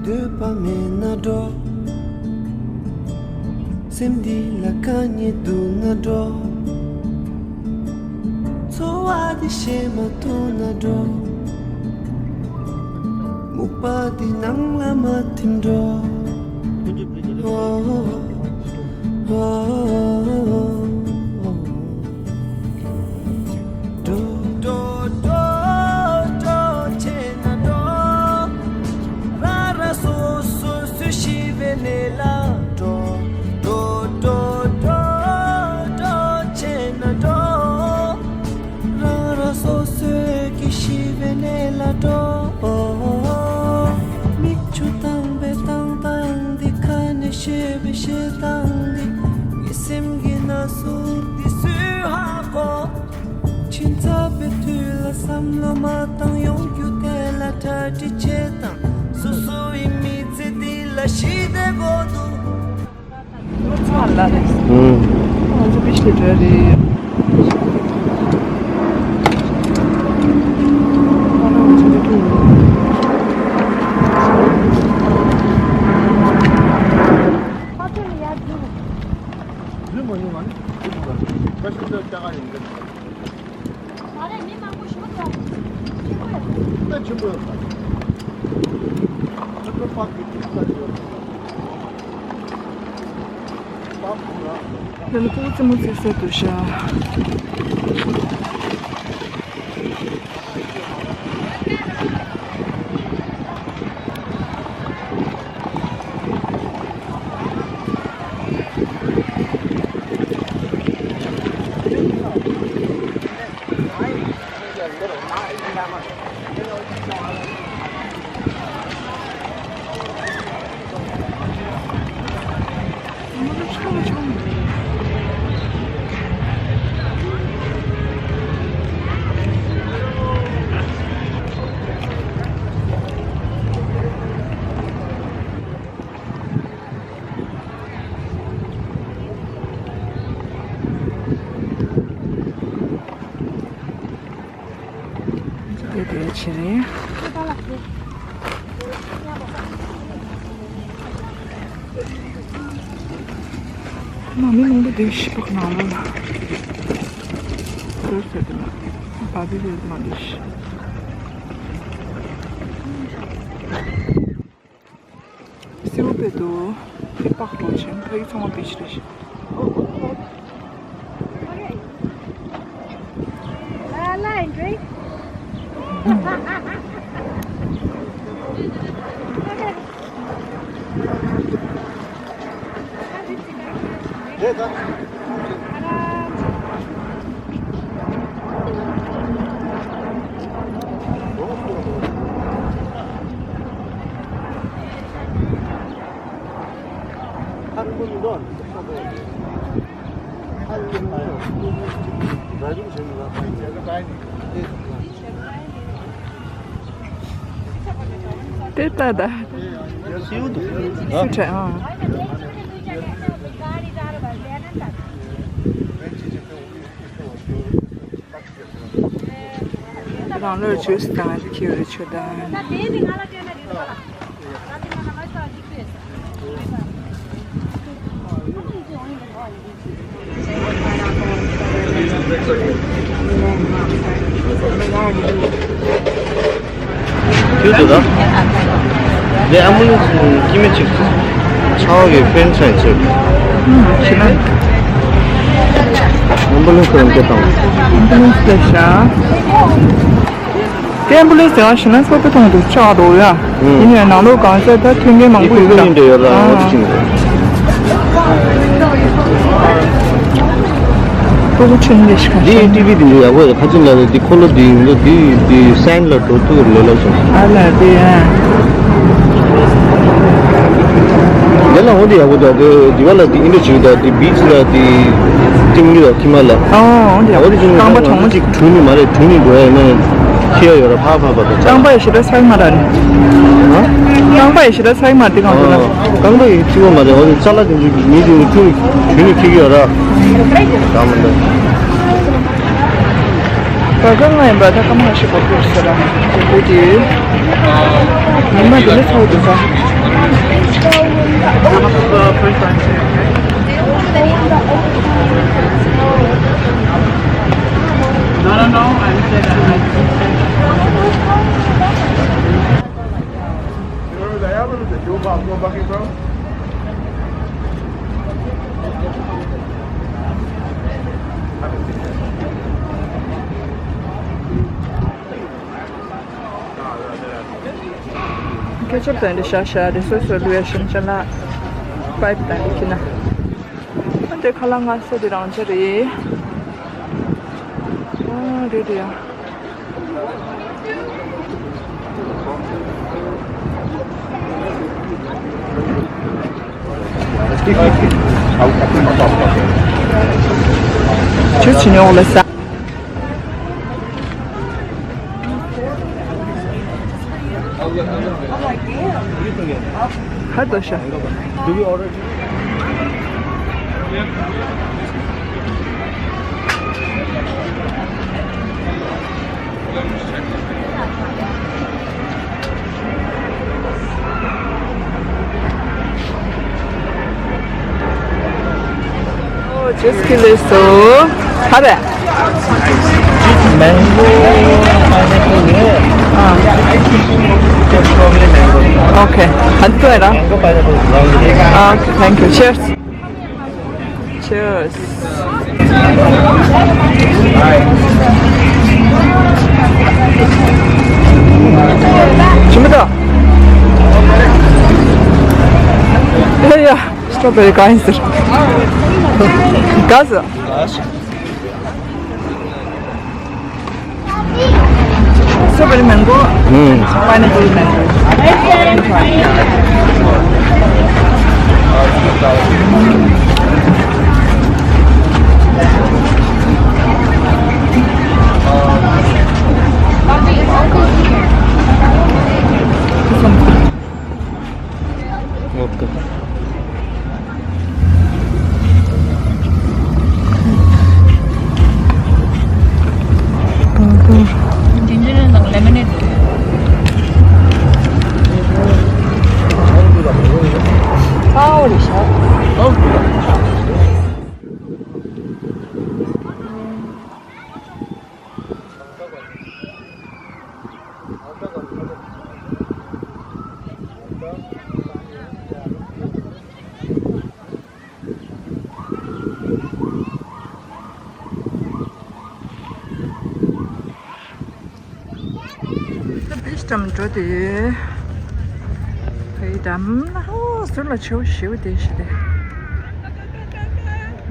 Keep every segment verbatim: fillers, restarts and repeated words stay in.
འདོད་པ་མེད་ན་འགྲོ། སེམས་འདི་ལ་དཀའ་ངལ་འདུག་ན་འགྲོ། འཚོ་བ་འདི་ཞེ་མ་ཐུང་ན་འགྲོ། སྨུག་པ་འདི་ནང་ལ་མ་ཐིམ་འགྲོ། འགྲོ། འགྲོ། འགྲོ། འགྲོ། འགྲོ། བྱས་ན་འགྲོ། རང་རང་སོ་སོ་སུ་ཤི་བའི་གནས་ལ་འགྲོ། འགྲོ། འགྲོ། འགྲོ། འགྲོ། བྱས་ན་འགྲོ། རང་རང་སོ་སོའི་གི་ཤི་བའི་གནས་ལ་འགྲོ། མིག་ཆུ་བཏང་བའི་བཏང་སྟངས་འདི། ཁ་ནས་བཤད་པའི་བཤད་སྟངས་འདི། ངའི་སེམས་ཀྱི་ན་ཟུག་འདི་སུས་ཧ་གོ། ཕྱི་ཚ་བའི་དུས་ལ་བསམ་བློ་མ་བཏང་། ཡོང་རྒྱུ་དེ་ལ་གྲ་སྒྲིག་བྱེད་དང་། སོ་སོ་ཡི་མི་ཚེ་འདི་ལ་ཞི་བདེ་དགོས་འདུག་ཚང་ལ་རེད། ང་ཚོ་བིཆ་ལ་འགྲོ་རེད། ད་ཆེན་པོ་ཡོད་པ། ཚེན་ཊ་རལ་པཱརྐ་གི་དུས་ཚོད་ཡོད། ད་ལ་ཕྲུ་གུ་རྩེད་མོ་རྩེ་ས་འདུག་ཤག་དེ་དེ་ཕྱིར་རེད། མ་མི་མང་པོ་དེ་ཤི་པོ་ནང་ལ་ལ་ཟོར་ཟེར་དེ་མ་བ་དེ་རེད་མ་དེ་ཤི། སེའུ་བེ་དུ་དེ་པག་འགྲོ་ཆེན་ཕ་གི་ཚང་མ་བེད་ཤི་རེད་ཤི། དེ་ལྟ་ད། སུ་འདུག་སུ་ཁྲ་ཨང་། རང་ལོར་ཇུས་དང་ཁྱེར་ཆོ་དང་། ཁྱོད་ཚོ་ད། ལས་ཨ་མུ་ལན་སི་སྐྱེ་མི་གཅིག་ཚོ། ཆ་བ་གི་ཕན་ཆ་ཡིན་ཚོད། ཤི་ན། ཨམ་བུ་ལན་སི་རང་སྐད་བཏང་། ཨམ་བུ་ལན་སི་ལས་ཤ། ཀེམ་པུ་ལི་ཟེར་བ་ཞིག་ན་སོ་པའི་ཐོག་ཏུ་ཆགས་འགྲོ་ཡ། ཡིན་ཡང་ནང་ལོགས་གང་ཟག་ད་མཐུན་རྐྱེན་མང་པོ་ཡོད་ལ། ཡིན་འདྲ་ཡོད་ལ་ཨ། འོ་དེ་ཅིང་། ཕྲུ་གུ་ཆུང་འདི་ཞིག་ག་འདི་ཤ་ཊི་བི་འདི་འདྲ་ཡག་པོ་ཡོད། ཁ་ཅིག་ལ་འདི་འཁོར་ལོ་འདི་ཡིན་འདུག་འདི་འདི་སན་ལ་འགྲོ་ཐུག་ལོ་ལ་སོང་། ཨ་ལ་འདི་ཨ། དེ་ལ་འོ་འདི་ཡག་པོ་འདུག་འདི་འདི་བ་ལ་འདི་ཨིན་འདྲ་ཅིག་འདུག་འདི་བིཆ་ལ་འདི་སྟེང་འདི་ལ་ཁྱི་མ་ལ། ཨོ་འོ་འདི་ཡག་པོ་འདི་ཅིང་རྐང་པ་གྲང་མོ་ཅིག་གྲུ་ནི་མ་རེད། གྲུ་ནི་འགྲོ་ཡ་ནི་ཁྱི་ཡ་ཡོད་ར་ཕ་ཕ་ཕ་ཕ་ཅག་རྐང་པ་ཡི་ཞེ་དྲག་ཚ་གི་མ་ར་ནི། ཧ། རྐང་པ་ཡི་ཞེ་དྲག་ཚ་གི་མ་འདི་གང་འདུག་ན། རྐང་པ་ཡི་ཚི་བ་མ་རེད། འོ་ཙ་ལ་དེ་འཇུག་མི་དེ་ནི་ཁྱི་ཁྱི་ནི་ཁྱི་གི་ཡོད་ར། ད་མི་འདུག་ད་ག་ང་ཡིན་པ་ད་ཀ་མ་ཤི་བ་ཁུར་ས་ར། དེ་དེ། ཉི་མ་དེ་ནི་ཚ་བ་དེ་ཚ། No, no, no, I said I had. You remember the album, the Joe Bob Go Bucket, bro? ཀེ་ཅབ་དང་འདི་ཤ་ཤ་འདི་སོ་སོ་ལུས་ཡ་ཤིང་ཅ་ལག་པའིབ་དང་འདི་ཁྱི་ན། ཨ་འདི་ཁ་ལག་ང་ས་འདི་རང་ཅ་རེད། ཨ་རེད་རེད་ཡ། ཁྱོད་ཕྱི་ཉོག་ལ་ས། ཧ་དོ་ཤ། ཇེས་ཀི་ལེ་སོ། ཧ་རེ། Mango, pineapple, yeah. Ah. Strawberry, mango. Okay. ཧན་ཏོ་ར། Mango, pineapple, brown. Ah, okay, thank you. Cheers. Cheers. ཅི་མི་འདུག་ཡ་ཡ། སི་ཊོ་བེ་རི་ག་ཡིན་ཟེར། ག་ཟེར། སི་ཊོ་བེ་རི་མེང་གོ། ཨུམ། པའི་ནེ་པལ་མེང་གོ། ཨོ་ཀེ། ཇིན་ཇར་ནང་ལེ་མོན་ཨེ་ཌི། ཨའོ་རེད་ཤག་ད་བིཆ་འགྲམ་འགྲོ་དེ། བའི་འགྲམ་ན་ཧོ་ཟུར་ལ་ཆེ་བོ་ཞེ་པོ་དེ་ཞིག་དེ།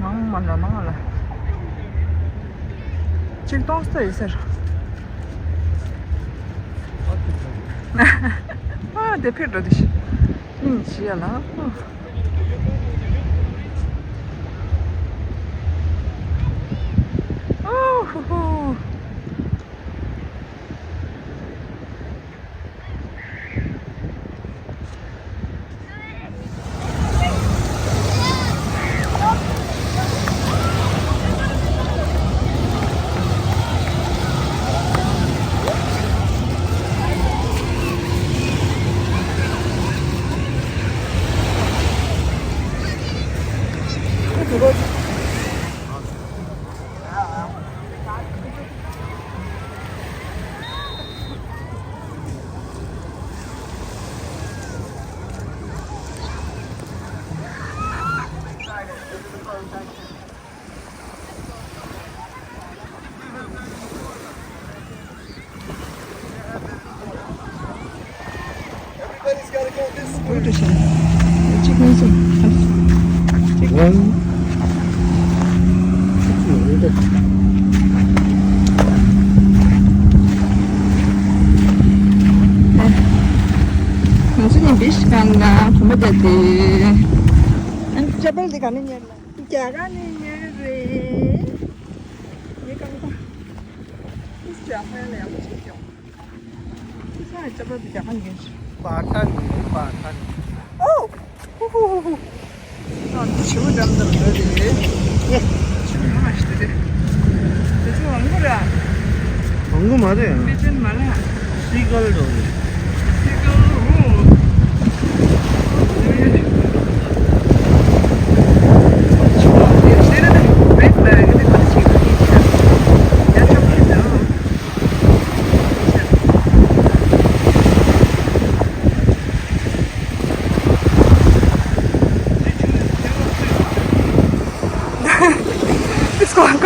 མང་མ་ལ་མང་ལ། གཅིག་གཏོང་ས་ཡོད་ཟེར། ཨ་དེ་ཕེབས་འགྲོ་དེ་ཞིག་སྙིང་རྗེ་ལ། ཨོ་ཧུ་ཧུ། Everybody's gotta go this way. གཅིག་གཉིས་གསུམ། གཅིག་ང་ཚོ་གཉིས་བིཆ་སྒང་ལ་གོམ་པ་བརྒྱབ་སྟེ། ཨ་ནི་ཅ་པལ་དེ་ག་ནས་ཉོས་ལ། རྒྱ་གར་ནས་ཉོས་རེད། ངའི་རྐང་པ། ཨིས་ཇ་ཧྥན་ལ་ཡག་པོ་བྱེད་ཀྱང་། ཨིས་ཇ་ཅ་པལ་དེ་རྒྱ་གར་ནས་ཉོས་རེད། པ་ཐན་ནས་པ་ཐན། ཨོ། ཧུ་ཧུ་ཧུ་ཧུ། ཨ་འདི་བྱིའུ་འགྲམ་དུ་འགྲོ་དེ་རེད། བྱིའུ་མང་ཞིག་དེ་རེད། དེ་ཚོ་ཝང་གུ་ར། ཝང་གུ་མ་རེད། པེ་ཅོན་མ་ལ། སི་གལ་འགྲོ་རེད། སི་གལ་ཨོ།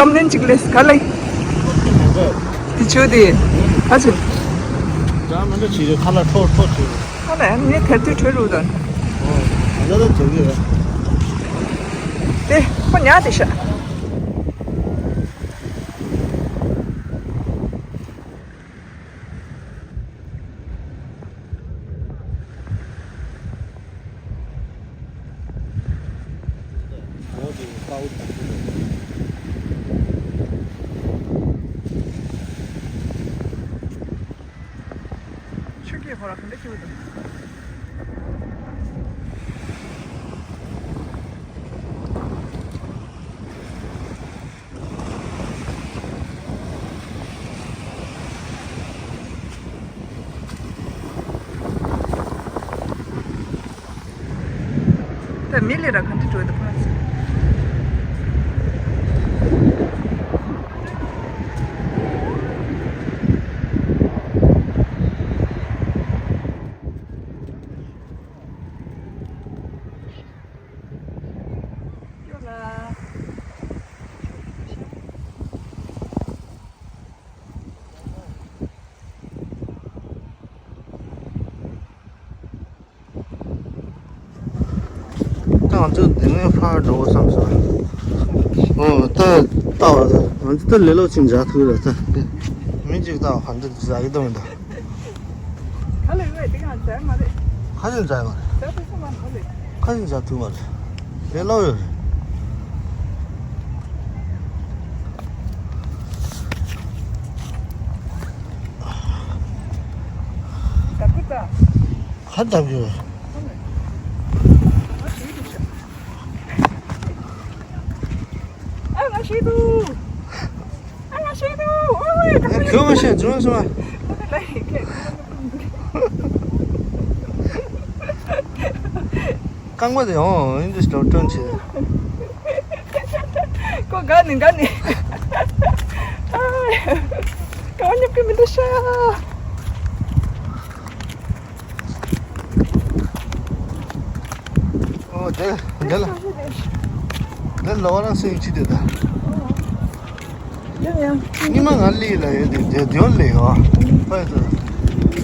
ཨམ་ལན་གཅིག་ལས་ག་ལེ། དེ་ཆོས་དེ། ཨ་ཅེ། ད་མི་འདྲ་ཆེ་རེད། ཁ་ལ་ཁྲོ་ཁྲོ་ཆེ་རེད། ཨ་ལས་ངས་ཐེར་དུས་ཁྲོས་རུ་དང་། ཨོ། ད་ད་དེ་གི་རེད། དེ་ཁོ་ཉལ་དེ་ཤ། ཆུ་སྐྱེས་ཁོ་ར་ག་འདྲ་སྐྱེ་བ་འདུག་ད་མི་ལས་ར་ག་འདྲ་འགྲོ་འདུག་ཕར་ཚུར། ད་ང་ཚོ་འདི་ནས་ཕར་འགྲོ་བསམ་སོང་། ཨོ། ད་ལྟ་བ་ད་ང་ཚོ་ད་ལས་ལོག་ཅིག་མཇལ་ཐུབ་ར་ད། མི་གཅིག་ལྟ་བ་ག་འདྲ་མཇལ་གི་འདུག་མི་འདུག་ག་ལེ་ཝེ། དེ་ག་མཇལ་མ་རེད། ག་ལེ་མཇལ་མ་རེད། མཇལ་ཐུབ་ས་མ་རེད། ག་ལེ། ག་ལེ་མཇལ་ཐུབ་མ་རེད། ལས་སླ་པོ་ཡོད་རེད། ད་ཀུ་ད། ཧ་ད་གི། ཨ་ང་ཤེས་འདུག་ཨ་ང་ཤེས་འདུག་ཨོ་ཝེ། ཨ་ཁྱོད་མ་ཤེས་བྱུང་སོང་ཨ། ཨ་ལ་ཡི་ཁེ། རྐང་པ་དེ་ཡང་ཨིན་ཇིས་ལོ་སྟོན་བྱེད། ཁོ་དགའ་ནི་དགའ་ནི། ཨ། ཀ་བ་ཉོབ་ཀི་མི་འདུག་ཤ། ཨོ་དེ་དེ་ལ་དེ་ལ་བ་རང་སེ་ཡིན་ཅི་དེ་ད། ཉི་མ་ང་ལི་ལ་ཡོད་དེ་དེ་དེ་ལི་ཡོད། ཕ་ཡི་ཚོ།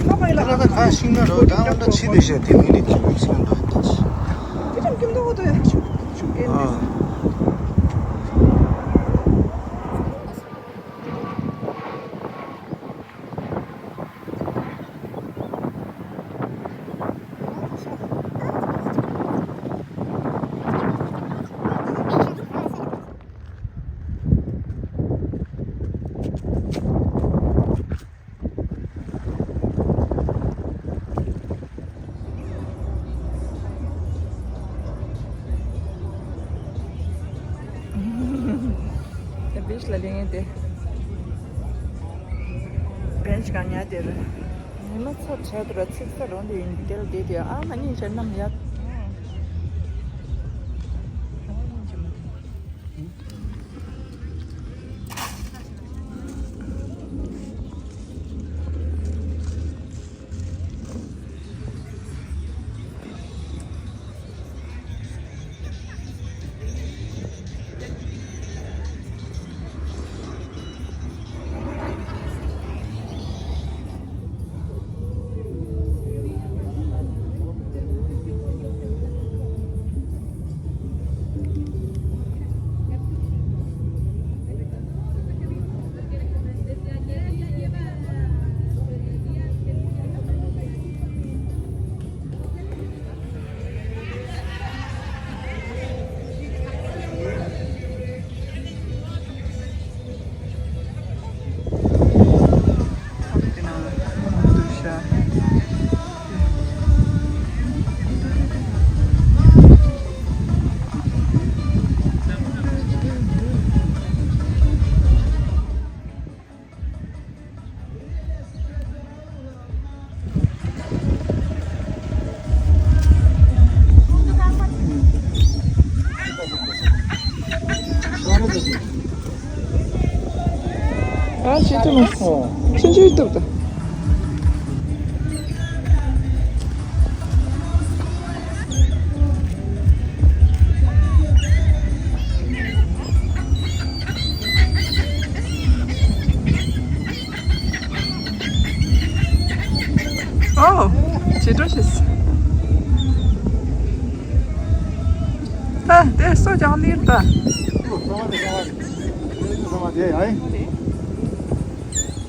ཁ་པའི་ལ་ད་ད་ཁ་ཤིང་ན་རོ་ད་ང་ད་ཕྱི་དེ་ཤ་དེ་མི་ནི་ཅི་མི་སོང་འགྲོ་ཡོད་ད། ཅི་ཅང་ཀིམ་དོ་དོ་ཡ་ཆུ་ཆུ་ཀེ་ཨ། དེ་བིཆ་ལ་སླེབས་ངེས་ཏེ། བེན་ཆི་གང་ཉལ་དེ་རེད། ཉི་མ་ཚ་དྲགས་འདུག་ར། ཚིག་ཚ་རོང་དེ་ཡིན་དེ་ལ་བསྡད་དེ། ཨ་མ་གཉིས་བྱས་ནམ་ཡ། ཨ་ཅི་ཏུ་མ། ཆུང་ཆུང་ཏུ་ད། ད་དེ་སོ་ཀྱང་ལིར་ད།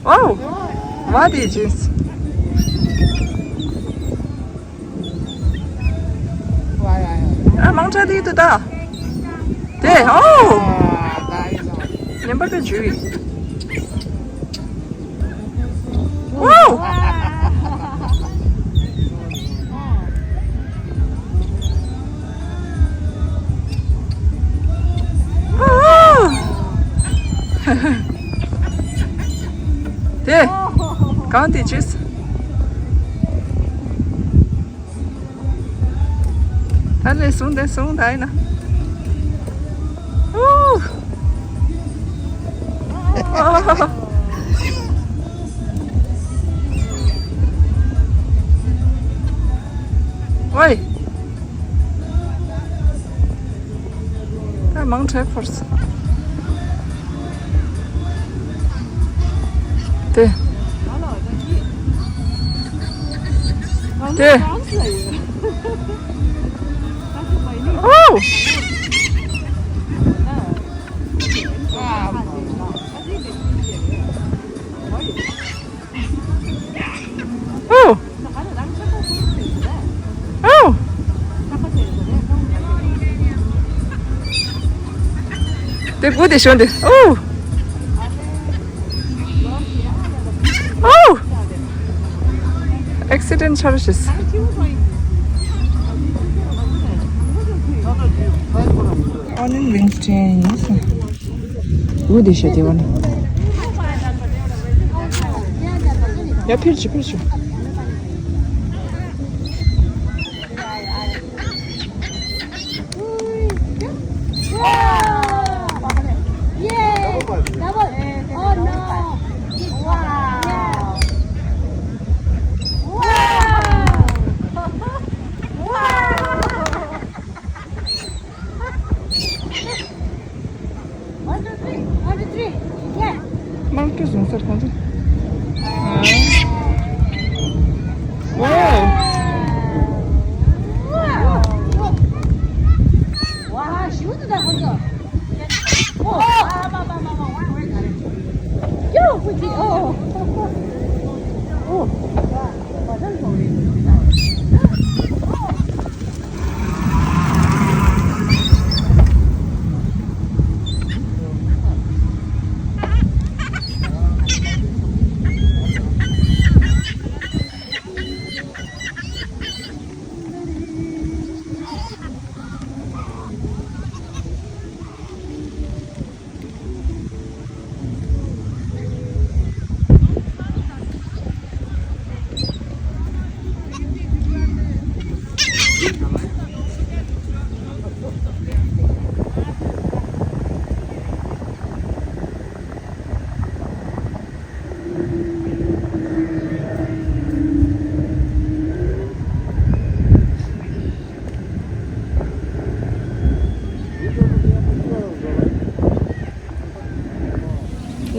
ཨོ། What is this? ཨ། མང་ཆ་དེ་དུ་ད། དེ། ཨོ། ཉན་པ་དེ་ཇུས། ཨོ། ཨོ། དེ། གང་དེ་ཅིས། ད་ལས་སོང་དེ་སོང་ད་ཡིན་ན། ཨོ། ཨོ། ཝེ། ད་མང་ཆེ་ཕོར་སི། དེ། དེ། ཨོ། ཨོ། ཨོ། དེ་བུ་དེ་ཤོན་དེ། ཨོ། ཨོ། Accident charges. Onion rings change. འུ་དེ་ཤ་དེ་བ་ནི། ཡ་ཕིར་ཅི་ཕིར་ཅི། Wow! Yay! Double! Oh no! Wow! Wow! One, two, three. One, two, three. Yeah. མང་སྤྲོ་བཟུང་སར་གང་ཚོ། ཨ། ཝའོ། ཝའོ། ཞུ་དུ་ད་ཁོ་ཚོ། ཨོ། ཨ་མ་མ་མ་མ། ཝའོ། ཡོ། ཁོ་ཅི། ཨོ། ཨོ།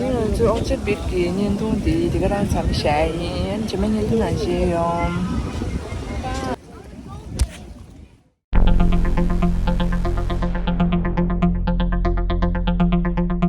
ང་ཚོའི་ཨོག་ཅལ་བིར་གྱི་བརྙན་ཐུང་འདི་འདི་ག་རང་མཚམས་བཞག་ཡིན། རྗེས་མ་བརྙན་ཐུང་ནང་མཇལ་ཡོང་།